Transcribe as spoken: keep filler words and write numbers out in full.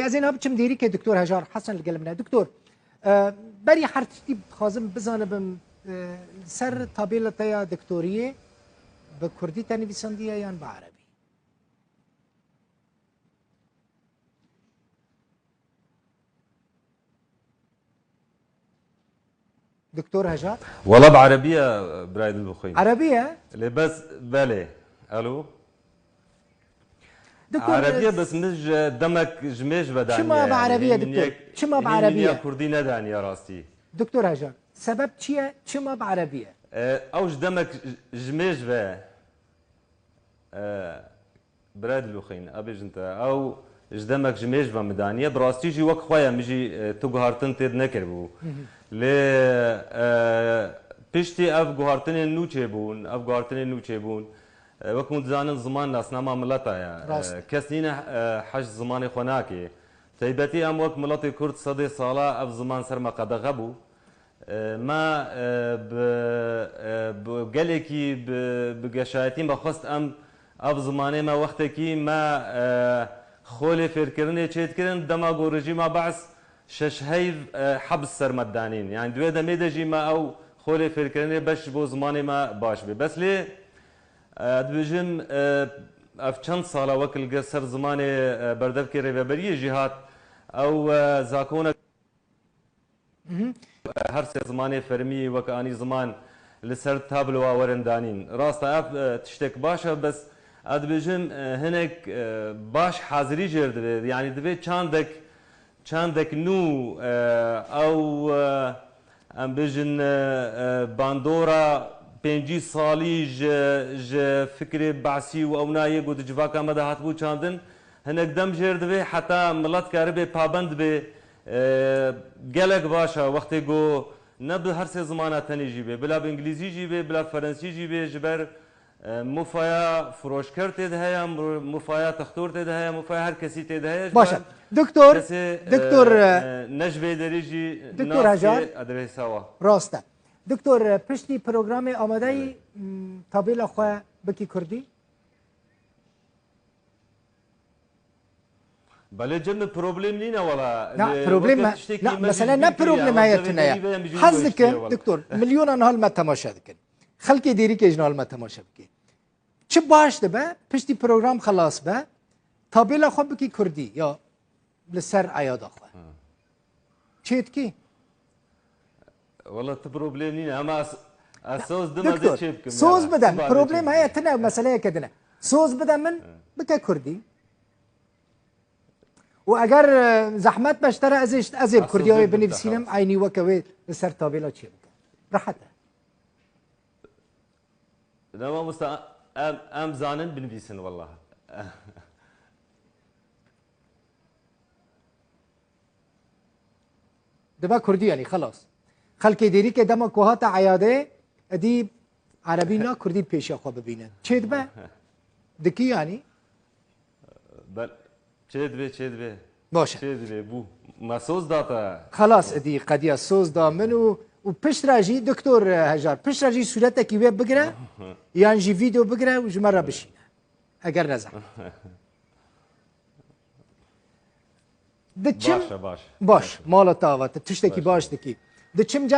Ez ê niha biçim dêrîkê Doktor Hejar Hesen li gel min e. Doktor, e, berî her tiştî dixwazim bizanibim, e, li ser tabêla te ya doktoriyê bi kurdî te nivîsandiye yan bi erebî? Doktor Hejar? Wala bi erebî ye, birayê dilbixwîn. Erebî ye? Lê bes, belê. Alo? Doktor, Erebî ye, bes min ji demek ji mêj ve daniye. Çima bi erebî ye, doktor? Çima bi erebî ye? Kurdî nedaniye rastî. Doktor Hejar, sebep çi ye? Çima bi erebî ye? E, ew ji demek ji mêj ve, e, Birayê dilbixwîn, ez bêjim te, ew ji demek ji mêj ve min daniye. Bi rastî jî wek xwe ye, min jî, e, tu guhartin tê de nekiribû. Lê, e, piştî ev guhartinên nû çêbûn, ev guhartinên nû çêbûn. E, wek hûn dizanin, ziman nasnama mileta ye. Rast. E, kes nîne, e, hej zimanê xwe nake. Taybetî em wek miletê Kurd sedê sala ev ziman ser me qedexe bû. E, me, e, bi, e, bi gelekî bi, bi geşayetî me xwest em ev zimanê me wextekî me, e, xolê fêrkirinê çêdikirin, dema ku rejîma Be's şeş heyv, e, hebs ser me didanîn. Yani di wê demê de jî me ew xolê fêrkirinê beş ji bo zimanê me baş bê. Bes lê, e, dibêjim, e, ev çend sala wek li gel ser zimanê, e, berdevkê rêveberiyê jî hat, ew, e, zakonek Her sê zimanê fermî wek anî ziman li ser tabloa werin danîn. Rast e, ev, e, tiştek baş e, bes ez dibêjim, e, hinek, e, baş hazirî jêr divê. Yanî divê çandek, çandek nû, e, ew, e, em bêjin, e, e, bandora pêncî salî ji, ji fikrê Be'sî û ewna yê ku di civaka me de hatibû çandin, hinek dem jêr divê heta milet karibê pabend bê. E, gelek baş e, wextê ku ne bi her sê zimana tenê jî bê, bila bi îngilîzî jî bê, bila bi ferensî jî bê, ji ber, e, mufaya firoşker tê de heye, mu-, mufaya textor tê de heye, mufaya her kesî tê de heye. Ji Baş e. ber Doktor, kesê, e, doktor, e, e, ne ji vê derê jî doktor nas Hajar, tê adresa wa. Rast e. Doktor, e, piştî programê amadeyî, Belê. m, tabêla xwe bikî kurdî? Belê cem min problem nîne wala. Na, Lê problem weke me-, tiştekî na, me mesele jî ne bîr kiriye, problem ama heye devê tune ye. Derî ve em jî Hez wê dikim, ştê wala. Doktor, milyonan hal me temaşe dikin. Xelkê Dêrîkê jin hal me temaşe bike. Çi baş dibe, piştî program xelas be, tabêla xwe bikî kurdî ya li ser eyada xwe. Ha. Çêdikî? Wala tu problem nîne, ama ez, ez soz dim ez ê Doktor, çê bikim soz ya. Bide min, problem heye tine, meseleyeke din e. Soz bide min, bike kurdî. Û eger, e, zehmet be ji te re, ez ê, ez ê bi kurdî wê binivîsînim, eynî weke wê li ser tabêla çê bikim. Rehet e. Ne mamosta, em, em zanin binivîsin wela. Dibe kurdî yanî, xelas. Xelkê Dêrîkê dema ku hate eyadê, êdî erebî na kurdî pêşiya xwe bibîne. Çê dibe? Dikî yanî? Bel-, çê dibe, çê dibe. Baş e. Çê dibe, bû. Me soz da te. Xelas, êdî qediya soz da min û, û piştre jî, Doktor Hejar, piştre jî sûretekî wê bigire, yan jî vîdeo bigire û ji me re bişîne. Eger ne zehmet. Diçim Baş e, baş. Baş, mala te ava, tu tiştekî baş dikî. Diçim